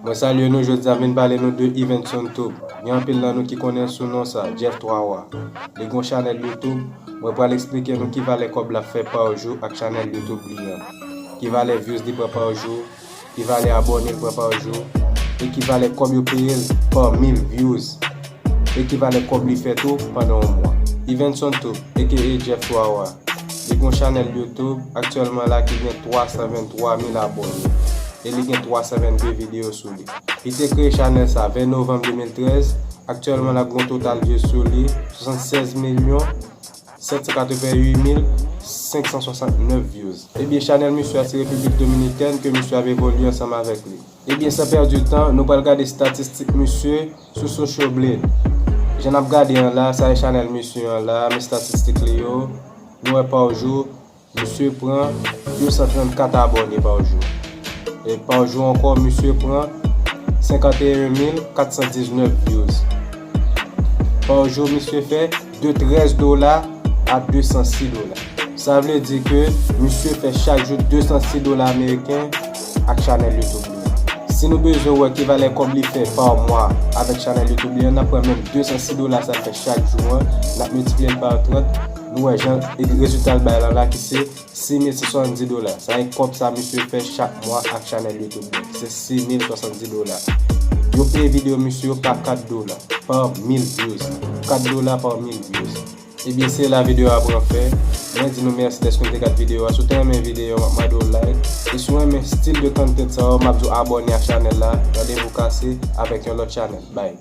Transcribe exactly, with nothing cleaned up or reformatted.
Mwen salye nou, jodi a vin pale nou de Evenson Tube. Gen anpil nan nou ki konnen sou non sa, Jeff Twa Wa. Li gon chanèl YouTube, mwen pral eksplike nou ki valè kòb l ap fè pa jou ak chanèl YouTube li an. Ki valè views li pran pa jou, ki valè abòne l pran pa jou, e ki valè kòb yo peye l pa mil views, e ki valè kòb li fè tou pandan yon mwa. Evenson Tube, aka Jeff Twa Wa. Li gon chanèl YouTube aktyèlman la ki gen twa san venntwa mil abòne e li gen twa san vennde videyo sou li. Li te kreye chanèl sa ven novanm de mil trèz, aktyèlman l ap gen yon total views sou li swasannsèz milyon sèt san katrevenn uit mil senk san swasannnèf views. Ebyen, chanèl misye a se Repiblik Dominikèn ke misye ap evolye ansanm avèk li. Ebyen, san pèdi tan, nou pral gade estatistik misye sou Social Blade. Jan n ap gade an la, sa e chanèl misye an la, men estatistik li yo, nou wè pa jou, misye pran de san trannkat abòne pa jou. E pa jou ankò, misye pran senkanteyen mil kat san diznèf views. Pa jou, misye fè de trèz dola a de san sis dola. Sa vle di ke misye fè chak jou de san sis dola ameriken ak chanèl YouTube li. Si nou bezwen wè ki valè kòb li fè pa mwa avèk chanèl YouTube li an, n ap pran menm de san sis dola sa l fè chak jou an, n ap miltipliye l pa trant, nou wè jan rezilta l bay la la ki se sis mil san swasanndis dola. Sa e kòb sa misye fè chak mwa ak chanèl YouTube li. Se sis mil swasanndis dola. Yo peye videyo misye yo pa kat dola, pa mil views. Kat dola pa mil views. Ebyen, se la videyo a pran fen. Mwen di nou mèsi dèske nou te gade videyo a. Si w te renmen videyo a, m ap mande w like. E si w renmen stil de content sa yo, m ap di w abòne ak chanèl la. Randevou kase avèk yon lòt chanèl. Bye.